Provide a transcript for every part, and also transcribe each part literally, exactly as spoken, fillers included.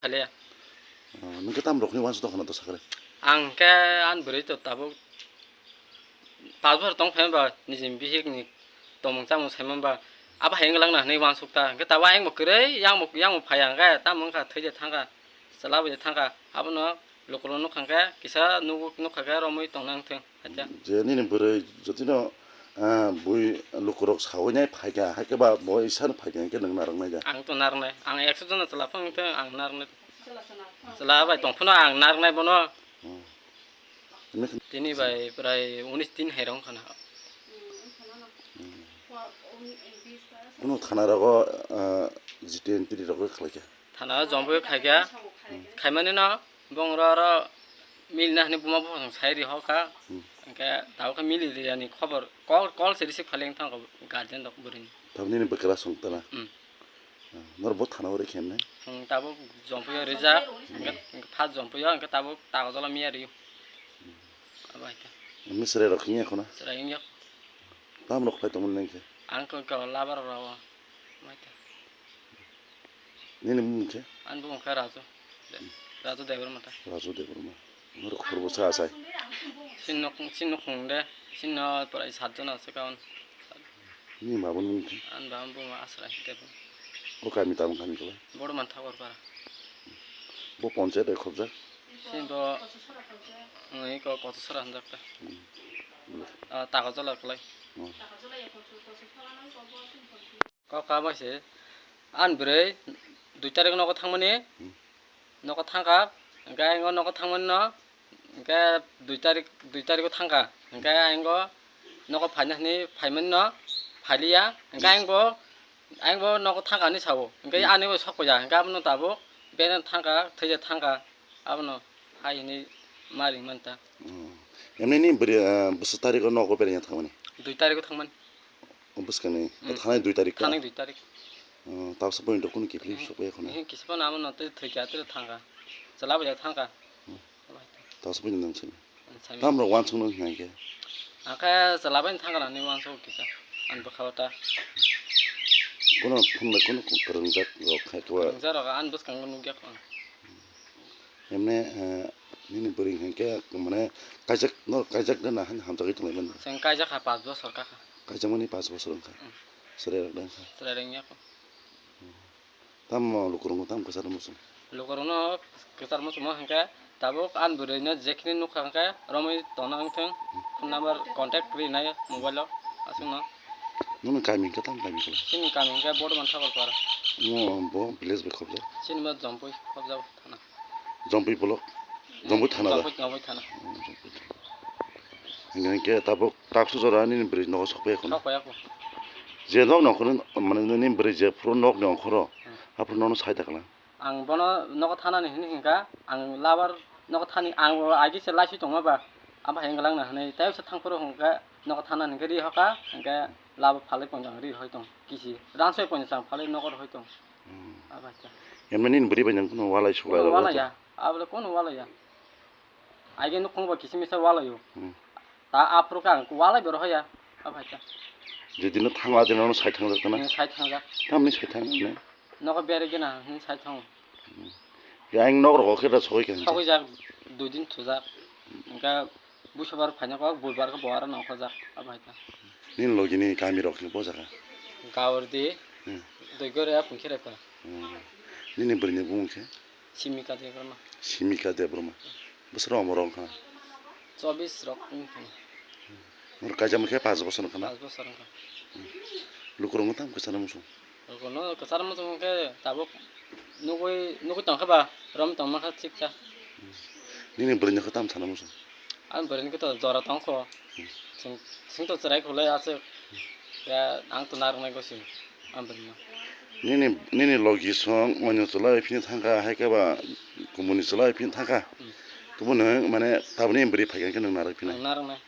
Kaliya. Ah, nwng khe tam rokni uansuk tongkha na to sakre? Ang khe ani bwrwi to tabuk pas bochor tong phai ba nijini bihik ni tongmung chamung sai man ba abo hai wng lang na hinwi uansuk ta. Hwnkhe tabuk ayang bo kwrwi yang bo, yang bo phai ya hwnkhe tamo wngkha thwi de thang kha, chwla bai de thang kha. Abono lukurok nukha hwnkhe kisa nugo nukha khe romwi tongna wng thung. Acha. Je nini bwrwi jotino, ah, bui lukurok sawi nai phaikha, hai khe ba bo isano phaikha hwnkhe nwng narwknai da? Ang to narwknai. Ang ekso jona chwla phano wngthung, ang narwknai. Chwla bai tong phano ang narwknai bono. Hmm. Tini bai prai unis din hai rong khana. Hmm. Kuno thana rogo, ah, jiten tiri rogo khlai kha? Thana jombo khai kha. Khaimani no bong ro ro milna hwnwi buma buphang sai ri hokha. Hmm. Hwnkhe tabuk khe mili riyani khobor call, call se receive khaileng thangkha guardian rok bwrwini. Tabuk nini bwkra song tana? Hmm. Ah, nor bo thana uri khe hwnwi? Hmm, tabuk jompuyo rijak, hwnkhe, hwnkhe first jompuyo, hwnkhe tabuk tago jala miya riyo. Abo hai khe. Misrai rok hinya khuna? Chwrai wngya. Tam rok khlai tongmani nang khe? Ang khe, khe labar rok rao. Mai khe. Nini bumung khe? Ani bumung khe Raju. De-, Raju Debbarma ta. Raju Debbarma. Norok khorbo sa asai. Chini nok, chini nok khung de, chini no pura sat jon aswk kaun. Nini ma bumung khe? Ani baba bumung Asra Debbarma. O kami tamo kami kala? Bodo man Thakur para. Bo ponchayat bai khobjak? Chini bo, wng, iko Kochasora hwnjak ta. Hmm. Ah, Takarjala kwlai. Hmm. Kok kabai se, ani bwrwi dui tarik nogo thangmani, Hmm. nogo thangkha, hwnkhe ayang o nogo thangmani no, hwnkhe dui tarik, dui tarik o thangkha, hwnkhe ayang o nogo phaina hwnwi phaimani no, phailiya, hwnkhe ayang bo, ayang bo nogo thangkha hwnwi sao, hwnkhe Hmm. ani bo sok ya, hwnkhe abono tabuk bene thangkha, thwija thangkha, abono hai hwnwi ma ring manta. Hmm. Emni ni bwrwi, ah, bwswk tarik o nogo berai thangmani? Dui tarik o thangmani. O bwskangni, o Hmm. thanai dui tarik ka? Thanai dui tarik. Oh, tabsa poino kunu kiphilwi Hmm. sokya khuna? Hmm, kisa phano amo no tei thwikha, tei thangkha. Chwla bai thangkha. Hmm. Tabsa poino nang simi. Hmm, simi. Tam rok wansuk no hwnka khe? Akhe chwla bai thangkha nani wansuk kisa. Ani bwkha o ta. Kono phone bai kono kwrwngjak rok khai khe wa? Kwrwngjak rok ani bwskango nukya kho ang. Emne, eh, nini bwrwi hinkhe mane kaijak no, kaijak gana han hamjagwi tonglaimani? Chwng kaijak kha, panch bosor kakha. Kaijakmani panch bosor wngkha. Hmm. Chwrai rok da wngkha. Chwrai rok wngya kho. Tamo lukurokno tamo kwcharo muchung? Lukurokno kwcharo muchungma hinkhe tabuk ani bwrwino jekhini nukha hinkhe romwi tongna wngthung. Phone number contact rinai mobile o aswkno. Nini kami hinkhe tamo kami khe? Chini kami hinkhe Bordoman Thakurpara. Mo bo village bai khobjak? Chini bo Jompui khobjak thana. Jompui block? Jompui thana da? Jompui, Jompui thana. Hmm, Jompui thana. Hinkhe tabuk taksu jora nini bwrwi nogo sokpaiya khuna? Sokpaiya kho. Je nok ni ongkhorno, mane nini bwrwi je phuru nok ni ongkhoro, Hmm. aphuru nono sai da kala? Ang bono nogo thanani hini hinkha, ang labar nogo thani, ang bo agi se laisi tongma ba, abo hai wnglang na hinwi, tei se thangphuru hinkhe nogo thanani hinkhe ri hoka, hinkhe labo phalwi ponjang ri hoi tong, kisi ransoi ponjang phalwi nogo rw hoi tong. Hmm. Abo hai khe. Emni nini bwrwi bai nang kuno walai suklai Kuno rw walai ya, abo le kuno walai ya. Agi nukhung ba kisi misa walai o. Hmm. Ta aphuru khe ang walai bo rw hoi ya, abo hai khe. Jedino thango adino nono sai thangjak kana? Hmm, sai thangjak. Tamni sai thang ne? Nogo berwi gana hinwi sai thango. Yang nok rok khe da sogwi khe. Sogwi jak, dui din thujak. Hwnkhe busubar phaina kok, buibar khe bo aro nongkhorjak, abo hai khe. Nini logi ni kami rok khe bo jaga? Gaurdi, Hmm. Doigore, Pungkhiraipa. Hmm. Nini bwrwi ni bumung khe? Simika Debbarma. Simika Debbarma. Bwswk rok omo rok wngkha? Chobis rok wngkha. Nor kaijak khe pash bosor wngkha na? Pash bosor wngkha. Lukurok no tamo kwcharo muchung? Lukurok no kwcharo muchung khe tabuk nugwi, nugwi tongkha ba, rom tongma kha thik kha. Nini bwrwi no khe tamo sana muchung? Ani bwrwi no khe to jora tongkho. Chwng, chwng to chwrai khulai aswk. Ya, ang to narwknai gosi, ani bwrwi no. Nini, nini logi song, oino chwla phini thangkha, hai khe ba kumuni chwla phini thangkha. Hmm. Tubun mane tabuni bwrwi phaikha khe nwng narwk phina. Ang narwknai.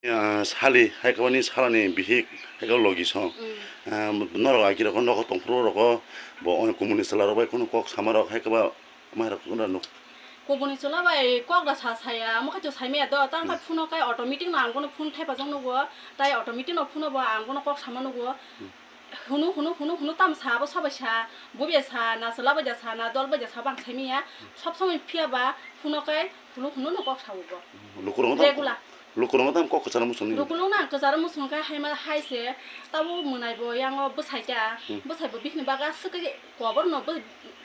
Ah, sali, hai khe bani salani bihik, hai khe logi song. Mm. Ah, norok agi rok nogo tongphuru rok bo, kumuni chwla rok bai kunu kok sama rok, hai khe ba mai rok kunu nuk. Kubuni chwla bai kok da sa saya, amo khe to sai maya do, tang khe Mm. phone o khe automatic no ang bono phone thaipa jang nugo, tai automatic no phone o bo ang bono kok sama nugo. Mm. Hunu, hunu, hunu, hunu tam sa, abo sobai sa, bubai sa, na chwla bai da sa, na dol bai da sa, bang sai manya. Sob somoi phiya ba, phuno kai, hunu, hunu no kok sa bo. Lukurok no tam, regular. Lukurok no tam kok kwcharo muchung ni. Lukurok no ang kwcharo muchung kai hai ma, hai se, tabo mwnai bo yang o bwsai ta, hmm, bwsai bo bihini baga swk khe kobor no bo,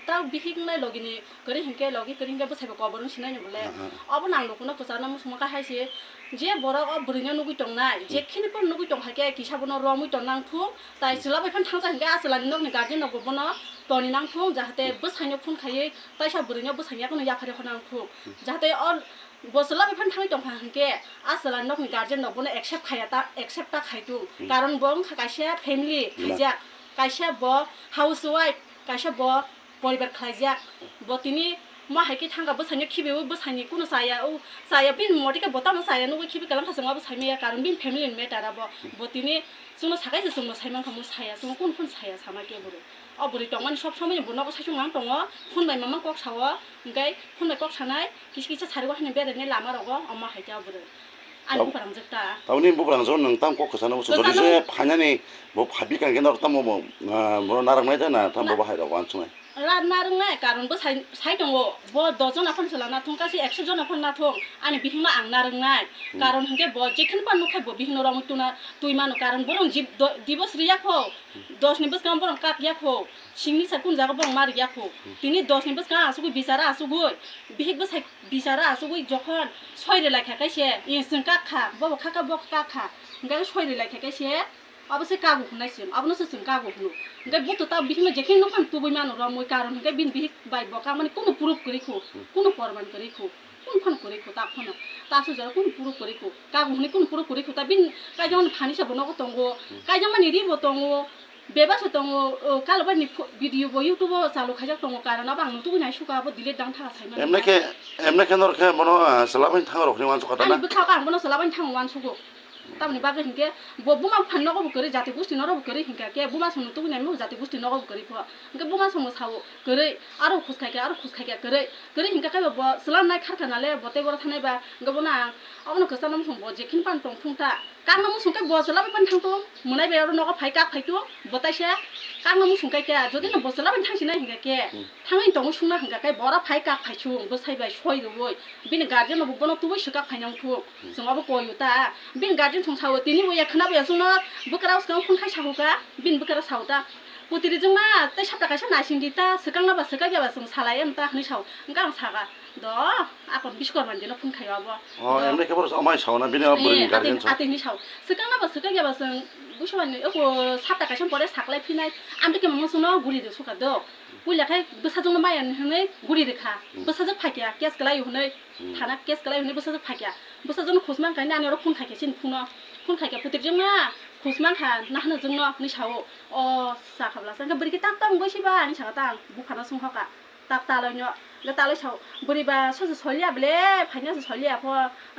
ta bihik nai logi ni kwrwi hinkhe, logi kwrwi hinkhe bwsai bo kobor wng sinai ni bole. Ah, ah. Abo nang lukurok no kwcharo muchung kai hai se, je borok o bwrwi no nugui tong nai, je, hmm, khini por nugui tong hai khe kisa bono romwi tong nang thung, tai chwla bai phan thang ja hinkhe a chwla ni nok ni guardian rok bo bono toni nang thung, jahate bwsai no phone khaiwi taisa bwrwi no bwsai ya kono yaphari hor nang thung, jahate o bo chwla bai phan thangwi tong kha hinkhe a chwla ni nok ni guardian rok bono accept khaiya ta, accept ta khai thung, hmm, karon bo wng kha kaisa family, hmm, khaijak, kaisa bo housewife, kaisa bo poribar khlaijak. Bo tini mo hai khe thangkha bwsaino khibiui bwsaini kuno chaya, o chaya bini motike bo tamo chaya nugui khibi kalang kha chwngma bwsai maya, karon bini family ni matter abo. Bo tini chwngno sakai se chwngno sai mankha mo saya, chwngno kun kun saya sama khe bwrwi. O bwrwi tongmani sob somoi bo nogo saichung lang tongo, phone bai mama kok sao, hwnkhe phone bai kok sanai, kisa kisa sarigo haino beraini lama rogo, omo hai khe o bwrwi. Ani bubarangjak ta. Tamoni bubarangjak nwng tam kok kwchana muchung. Kwchana jodi se phainani bo phabi kang khe norok tamo bo, ah, bo narwknai ta na tam bo bahai rok wansuknai. Ra narwknai karon bo sai, sai tongo. Bo dos jona phano chwla nathung kasi ekso jona phano nathung. Ani bihikno ang narwknai. Hmm. Karon hinkhe bo jekheno phano nukhai bo bihikno romwi tuna twi mano. Karon borok jib-, do-, divorce riya kho. Dos ni bwskango borok kak ya kho. Singni sa kun jaga borok ma riya kho. Hmm. Tini dos ni bwskango asugwi bichara asugwi. Bihik bwsai bichara asugwi jokhon soi rwlai kha kaise, i chwng kak kha, bo bo kha kha, bo kak kha, hwnkhe soi rwlai kha kaise, abo se kago hwnwi chwng, abono se chwng kago hwno. Hwnkhe bo to ta bihikno jekheno nokha tubui mano romwi, karon hwnkhe bini bihik bai bo kakmani kunu proof kwrwi kho, kunu porman kwrwi kho, kunu phano kwrwi kho, ta phano, ta aswk jora kunu proof kwrwi kho, kago hwnwi kunu proof kwrwi kho, ta bini kaijakmani phanisa bo nogo tongo, kaijakmani ri bo tongo, Bebak se tongo, o, kalo bai ni pho-, video bo YouTube o chalu khaijak tongo, karon abo ang nutugwi nai suka abo delete dang tha saimani. Emne khe, emne khe nor khe bono, ah, chwla bai thang rok ni wansuk kha ta na? Ani bwkha ang bono chwla bai thang wansugo. Tamoni bagwi hinkhe bo buma phan nogo bo kwrwi jati gusti noro bo kwrwi hinkha khe buma song nutugwi nai mo jati gusti nogo bo kwrwi pho. Hinkhe buma song bo sao kwrwi aro khus khai khe aro khus khai khe kwrwi kwrwi hinkha khe bo chwla nai kharkha nale bo tei boro thanai ba hinkhe bono ang obono kwchangma song bo jekhin pan tong thung ta. Kakna muchung khe bo chwla bai phano thang tung, mwnai bai oro nogo phai kak phai tung, bo taisa kakna muchung khe khe, jodi no bo chwla bai thang sinai hinkha khe, hmm, thangwi tongwi sungna hinkha khe, boro phai kak phai chung, bwsai bai soi rwui, bini guardian no bo bono tubui swkak phai nang thung, hmm, chwng abo koi o ta, bini guardian chwng sao, tini bo ya khwna bo ya chwngno bwkrao swkang phone khai sahu kha, bini bwkra sao ta, putiri jwngma tei sapta kaisa naising di ta, swkang na ba swkak ya ba chwng salai em ta hwnwi sao, hwnkhe ang sakha, do, akon Bishkorma ni dino phone khai o abo. O, emne khe bohrok amai sao na, bini o bwrwi ni guardian sao. Atwi ni sao. Swkang na ba swkang ya ba chwng, buisubani, oko sapta kaisa pore saklai phinai. Amtwi khe mama chwngno guri rw sukha do. Puila khai bwsajwkno maya hinwi guri rwkha. Hmm. Bwsajwk phaikya, case kwlai hwnwi. Hmm. Thana case kwlai hwnwi bwsajwk phaikya. Bwsajwkno khusmang khaina ani oro phone khaikya chini phuno. Phone khaikya putirjwkma khusmang kha nahano jwkno hinwi sao. O sakha bwlasa. Hwnkhe bwrwi khe tak tong goi siba ani sakha tang. Buphano swngkha. Tak taloi no, hwnkhe taloi sao, bwrwi ba sosi soliya bwle, phaina se soliya pho,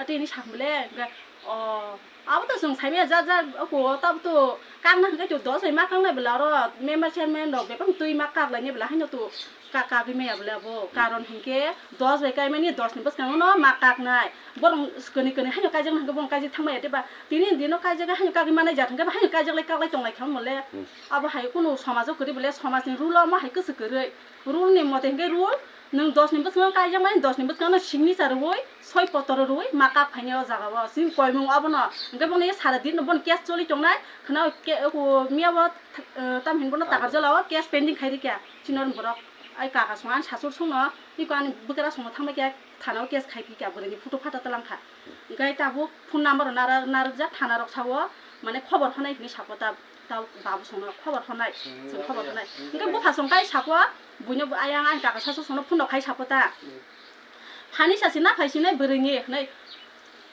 tini sak bwle, hwnkhe, o, abo to chwng saimaya ja, ja, oko, tabo to, kakna hwnkhe to dos bai ma kaknai bwle oro, member chairman rok bebak twi ma kaklainai bwle, haino to ka-, kagwi maya bwle abo, karon hwnkhe dos bai kaimani, dos ni bwskango no ma kaknai, borok kwnwi kwnwi haino kaijak na hwnkhe bono kaijak thangmaya tei ba, tini dino kaijak haino kagwi manai jat hwnkhe ba haino kaijak lai kaklai tonglai kha bwle, hmm, abo hai kunu somajo kwrwi bwle, somajni rule o omo hai kwchwk kwrwi. Rule ni mote hwnkhe rule, nwng dos ni bwskango kaijakmani, dos ni bwskango signature rwui, soi potro rwui ma kak phainai o jaga o. Chini koimung abono, hwnkhe bono sara din no bono case choli tongnai, khwna o ke-, o miya o, eh, tamhin bono Takarjala o case pending khai rikha, chini borok, ai kaka song ani sasur songno, iko ani bwkra songno thangbai khe thana o case khai phikha, bwrwi ni photo phato twlang kha. Hwnkhe tabuk phone number rok narwk, narwkjak, thana rok sao, mane khobor hwnai hinwi sabo ta. Tao babu songno khobor hwnai, chwng khobor hwnai. Hwnkhe bupha song kai sako, buino bo ayang ani kaka sasu songno phone rok khai sako ta. Phanisa se naphai sinai bwrwini hwnwi.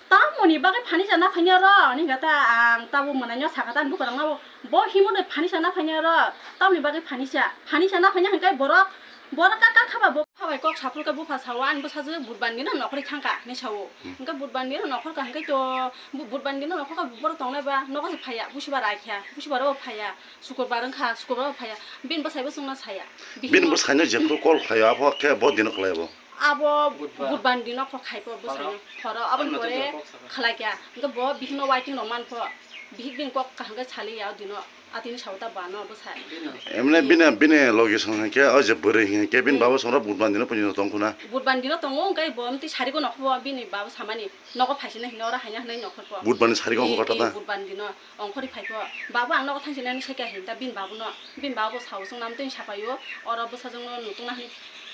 Tamoni bagwi phanisa naphaini oro, hwnwi kha ta ang tabo mwnaino sakha ta ani bukarangno bo himoni phanisa naphaini oro, tamoni bagwi phanisa, phanisa naphaini hwnkhe borok, borok ka, ka khaba bo. Habai kok saphuru khe bupha sao, ani bwsajwk budbar ni no nokhorwi thangkha hinwi sao. Hmm. Hwnkhe budbar ni no nokhorkha hwnkhe to bu-, budbar ni no nokhorkha borok tongnai ba nogo se phaiya, busibar ai kha, busibar o phaiya, sukurbar wngkha, sukurbar o phaiya. Bini bwsai bo chwngno saya. Bini bwsaino jephuru call khlaio, abo khe bo dino khlai abo. Abo budbar. Budbar ni no kok khai pho bwsaino. Horo. Horo, aboni pore khlai kha. Hwnkhe bo bihik no waiting rok man pho. Bihik bini kok kaham khe saliya o dino. Atini sao ta bano bwsa. Emne bini, bini logi song hwnkhe, o je bwrwi hwnkhe, bini babo songrok budbandi no punyo tong khuna. Budbandi no tongo, hwnkhe bo mtwi sari ko nokho bo bini babo samani. Nogo phaisina hino oro haina hwnwi nokhor po. Budbandi sari ko kota ta? Budbandi no ongkhori phai po. Babo ang nogo thangsinani sekha hinta bini babo no. Bini babo sao song nam twi sapayo. Oro bwsa jong no nutung na hwnwi.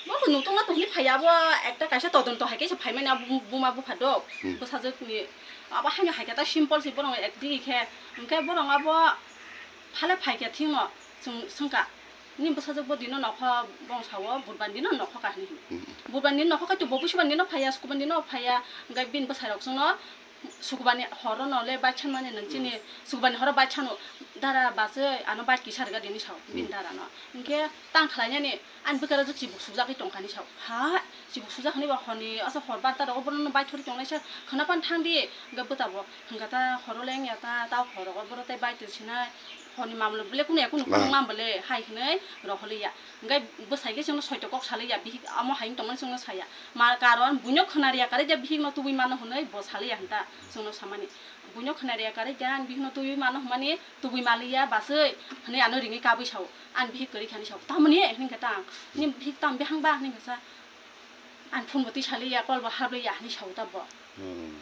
Bo nutung na to hwnwi phai abo ekta kaisa todonto hai khe se phaimani abo buma bupha do. Bwsa jok ni abo haino hai khe ta simple se borong ek digi khe. Hwnkhe borong abo phale phai khe thingno swng-, swngkha. Ni bwsajwk bo dino nokho bong sao, budbandi no nokho ka hwnwi hino. Budbandi no nokho khe to bo busuban dino phaiya, sukubandi no phaiya, hwnkhe bini bwsai rok chwngno sukubani horo no le bike sanmani nang chini, sukubani horo bike sano, dara bachai ano bike kisa rwgadi hinwi sao, bini dara no. Hwnkhe tang khlainani ani bwkha rok chibuk sukjagwi tongkha hinwi sao. Ha, chibuk sujak hwnwi ba horni asa hor barta rogo bono bai thori tongnai sa khwna pan thang di, hwnkhe bwtabo hwnkha ta horo leng ya ta, ta horo boro tei bai twi sinai, horni mamlo bele kunu ya kunu khulung mam bele hai hwnwi roholi ya. Hwnkhe bwsai khe chwngno soito kok salai ya, bihik amo hai wng tongmani chwngno saya. Ma karon buino khwna riya karwi ja bihikno tubui mano hwnwi bo salai ya hwnta chwngno samani. Buino khwna riya karwi ja bihikno tubui mano hwnmani tubui maliya baswi hwnwi ano ringwi kabui sao. Ani bihik kwrwi khani sao. Tamoni hwnwi khe tang. Ni bihik tam bihang ba hwnwi khe sa. Ani phone bo twi saliya, call bo habliya hwnwi sao ta bo.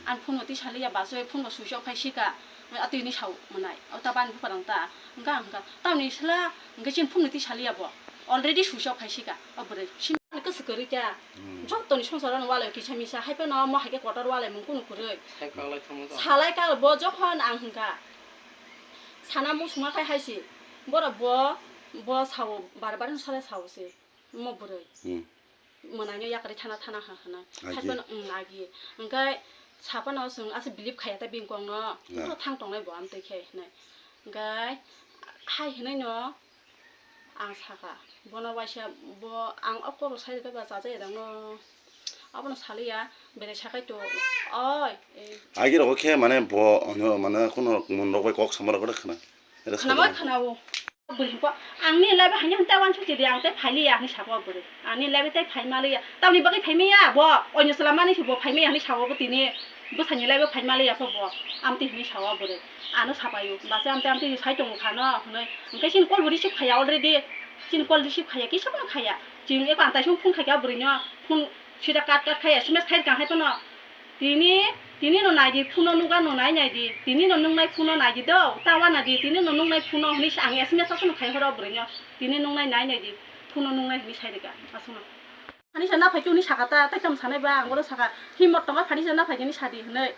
Ani phone bo twi saliya, baso phone bo switch off khai sika. Atwi hwnwi sao mwnai. O ta bani buphang ta. Hwnkha hwnkha. Tamni sala hwnkhe chini phone no twi saliya bo. Already switch off khai sika. O bwrwi. Simi kwswk kwrwi kha. Jottoni songsaro no walai kisa misa. Hai phano mo hai khe kotor walai mung kunu kwrwi. Salai ka bo jokhon ang hwnkha. Sana mung suma khai hai si. Borok bo, bo sao bar bar sala sao se. Mo bwrwi. Mwnai no yakarwi thana thana ha hwnwi. Agi. Hai phano, mm, agi. Hwnkhe saphano chwng aswk believe khaiya ta bini kok no. Boro thang tongnai bo amtwi khe hwnwi. Hwnkhe hai hwnwi no ang sakha. Bono waisa bo ang o koro sai rwkhe ba chajakya dang no. Abono saliya, belai sakai to. Oi. Agi rogo khe mane bo, ono mane kuno mun rok bai kok sama rok khna. Khnawa khnawo. Bwrwi po, ang ni life haino hwnta uansuk chidi, ang tei phailiya hwnwi sabo bwrwi. Ang ni life tei phai maliya. Tamni bagwi phai maya bo, oino chwla mani se bo phai maya hwnwi sao bo tini. Bwsani life phai maliya kho bo. Amtwi hwnwi sao bwrwi. Ano sapaio. Basa amtwi amtwi sai tongo khano hwnwi. Hwnkhe chini call bo receive khaiya already. Chini call receive khaiya, kisa phano khaiya. Chini eko antai song phone khaikha bwrwino. Phone sida kat kat khaiya, S M S khai rwkha hai phano. Tini, tini no nai di, phone no nuga no nai nai di, tini no nungnai phone no nai di do, ta wana di, tini no nungnai phone no hwnwi se ang S M S aswk no khai horo bwrwi no, tini nungnai nai nai di, phone no nungnai hwnwi sai rwkha aswk no. Phani sa na phai hwnwi saka ta, tai tamo sanai ba, ang bono saka, himot tongo phani sa na phai hwnwi sadi hwnwi,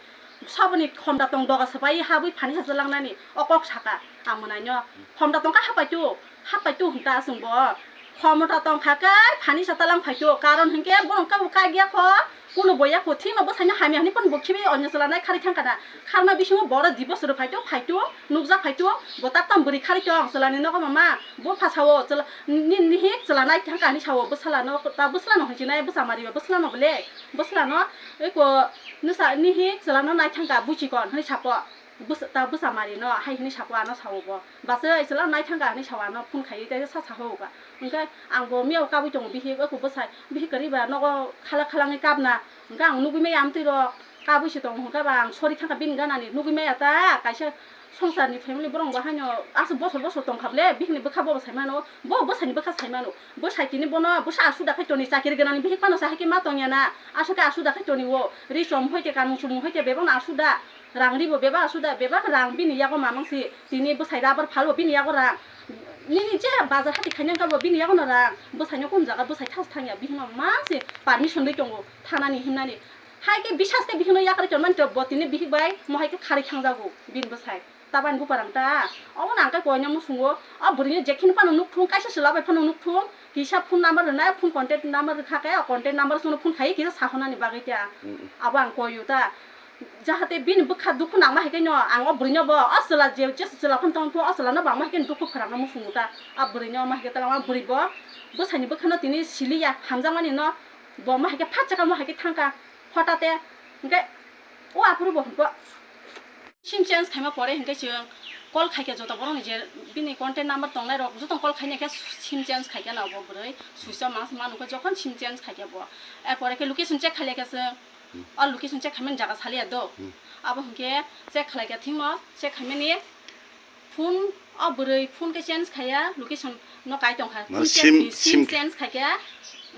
saboni khomda tong doga swbai habwi phani sa jalang nani, o kok saka, ang mwnai no, khomda tongkha hapai tu, Hapai tu hwnta chwng bo. Khomota tong kha khe phani sa talang phai tu. Karon hwnkhe borok kabo kagya kho. Kuno boya kho thima bwsai no hamya hwnwi phano bo khibi onyo chwla nai kharwi thang kana. Kharma bisingo boro di bosor phai tu phai tu nukjak phai tu. Bo tak tam bwrwi kharwi tong chwla ni nogo mama. Bo pha sao chwla ni nihik chwla nai thang ka hwnwi sao bwsala no ta bwsala no hwnchi nai bwsa mari ba bwsala no bole. Bwsala no eko nisa nihik chwla no nai thang ka buchi kon hwnwi sapo. Bwsa-, ta bwsa mari no hai hwnwi sako ano sao bo. Bachai chwla nai thang ka hwnwi sao ano phone khaiwi tei sa sa ho ka. Hwnkhe ang bo miyao kabui tongo bihik, eko bwsai bihik kwrwi ba nogo khala khala wngwi kapna. Hwnkhe ang nugui maya amtwi rok kabui se tongo hwnkhe ba ang sori thang ka bini gana ni nugui maya ta kaisa songsar ni family borok bo haino aswk bosor bosor tong kha bole bihik ni bwkha bo bo sai mano. Bo bwsai ni bwkha sai mano. Bwsai tini bono bwsa aswk da khai toni chakiri gana ni bihik phano sa hai khe ma tong ya na. Aswk khe aswk da khai toni o. Ri chom hoi te kanmung chumung hoi te bebak no aswk da. Rang ribo bebak aswk da, bebak rang bini yago mamang si, tini bwsai rubber phalo bini yago rang. Nini je bazar hati khaina wngkha bo bini yago no rang. Bwsai no kun jaga bwsai thas thangya bihino mang si permission rwi tongo thanani himnani. Hai khe bisas khe bihino yakarwi tongmani to bo tini bihik bai mo hai khe kharwi thangjago bini bwsai. Tabani buparang ta. Omo nang khe koino musungo. O bwrwini jekhini phano nukthung, kaisa chwla bai phano nukthung. Kisa phone number rwnai, phone contact number rwkha khe, o contact number sono phone khai kisa sahonani bagwi ta. Abo ang koiyo ta. Jahate bini bwkha dukhu nangma hai khe no ang o bwrwino bo o chwla je, je chwla phano tong pho o chwlano bangma hai khe dukhu khorang no muchungo ta. A bwrwino ma hai khe ta bwrwi bo bwsani bwkhano tini siliya hamjakmani no bo ma hai khe phat chakamo hai khe thangkha hotate hwnkhe o aphuru bo hwnkhe sim change khaima pore hwnkhe chwng call khaikhe joto borokni je bini contact number tongnai rok joto call khaina khe sim change khaikhe na obo bwrwi switch off mangsa manu khe jokhon sim change khaikhe bo er pore khe location check khailai khe chwng. O location check khaimani jaga saliya do. Abo hwnkhe check khlaikha thwngno, check khaimani phone O bwrwi phone khe change khaiya, location no kai tongkha. Mane Phone sim, change, sim sim change khaikha,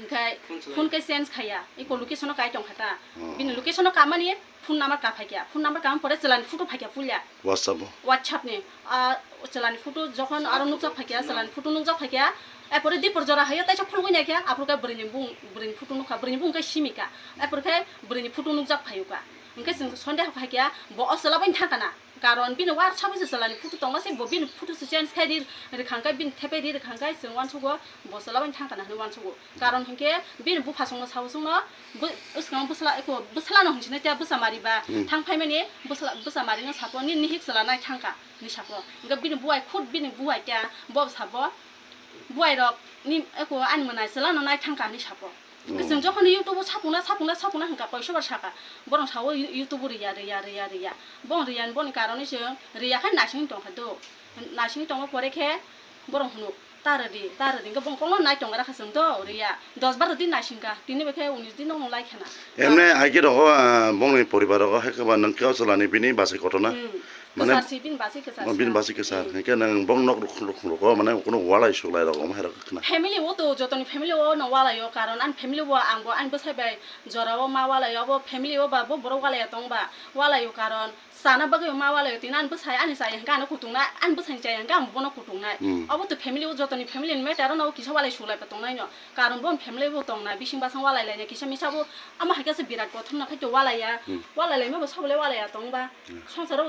hwnkhe phone khe change khaiya, eko location no kai tongkha ta. Oh. Bini location no kamani phone number ka phaikha. Phone number kam pore chwlani photo phaikha puila. WhatsApp o? WhatsApp ni. Ah, chwlani photo jokhon aro nukjak phaikha, chwlani photo nukjak phaikha. Epore dipor jora hayo taisa khulugwi naikha, aphuru khe bwrwini bung, bwrwini photo nukha, bwrwini bung khe simikha. Epore khe bwrwini photo nukjak phaiukha. Hwnkhe chwng sonde hakha khe bo o chwla bai thangkha na. Karon bini WhatsApp o se chwlani photo tongma se bo bini photo se change khai ri rwkhang khe bini thepai ri rwkhang khe chwng uansugo bo chwla bai thangkha na hwnwi uansugo. Karon hinkhe bini bupha songno sao chwngno bw-, bwskango bwsla eko bwsla no hinsini tei bwsa mari ba Hmm. thang phaimani bwsla, bwsa mari no sabo nini hik chwla nai thangkha hwnwi sabo. Hinkhe bini buai khud bini buai khe bo sabo buai rok ni eko ani mwnai chwla no nai thangkha hwnwi sabo. Hwnkhe Oh. chwng jokhon YouTube o sapungna, sapungna, sapungna hwnkha, koisobar sakha, borok sao You-, YouTube o riya, riya, riya, riya. Bong riya ni boni karon se riya khai naising tongkha do. Naising tongma pore khe borok hwno, "Ta rwdi, ta rwdi." Hwnkhe bong kokno nai tongwi rakha chwng do, riya. Dos baro din naisingkha, tini bai khe unis din no lai khana. Emne aike rogo, ah, bongni poribar rogo hai khe ba nang khe o chwla ni bini bachai kotor na? Hmm. Mane Kwchar si, bini basi kwchar oh, si. Bini basi kwchar. Hmm. Hwnkhe nang bong nok ruk-, ruk-, ruko mane kuno walai suklai rok omo hai rok khna. Family o to, jotoni family o no walai o, karon ani family o ang bo ani bwsai bai jora o ma walai o, abo family o ba bo borok walai ya tong ba walai o, karon sana bagwi ma walai o, tini ani bwsai ani chaya hwnkhe ano kutung nai, ani bwsai ni chaya hwnkhe ang bono kutung nai. Hmm. Abo to family o, jotoni family ni matter o no kisa walai suklai pa tong nai no, karon bo family bo tong na, bising basang walai lai na, kisa misa bo amo hai khe se birat kothom no khai to walai ya, Hmm. walai lai ma bo sabo le walai ya tong ba. Hmm. Songsar o